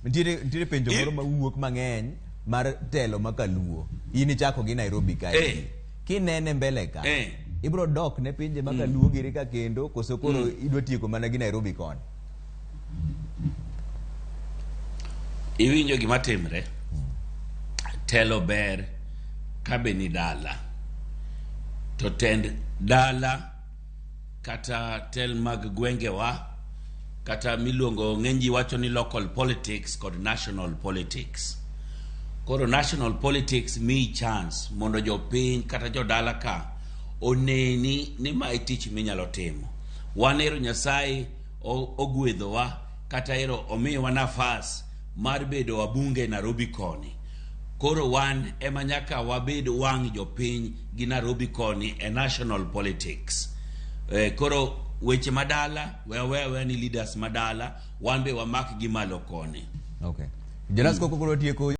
Nitiere nitiere penjo moro ma wuok mang'eny mar telo ma kaluo. In ichako gi Nairobi kae. Kinene mbele ka. Ibro dok ne pinje ma kaluo giri ka kendo koso koro idwa tieko mana gi Nairobi koni. Iwinjo gima timre? Telo ber ka be ni dala. To tend dala kata tel mag gwengewa kata miluongo ng'eny ji wacho ni local politics kod national politics. Koro national politics miyi chance mondo jopiny kata jodala ka oneni ni ma e tich minyalo timo. Wan ero Nyasaye ogwedhowa kata ero omiyowa nafas mar bedo wabunge Nairobi koni. Koro wan ema nyaka wabed wang' jopiny gi Nairobi koni e national politics. Koro weche madala we aweya aweya ni leaders madala wan be wamak gi malo koni. Okay. Jonas koko koro tieko.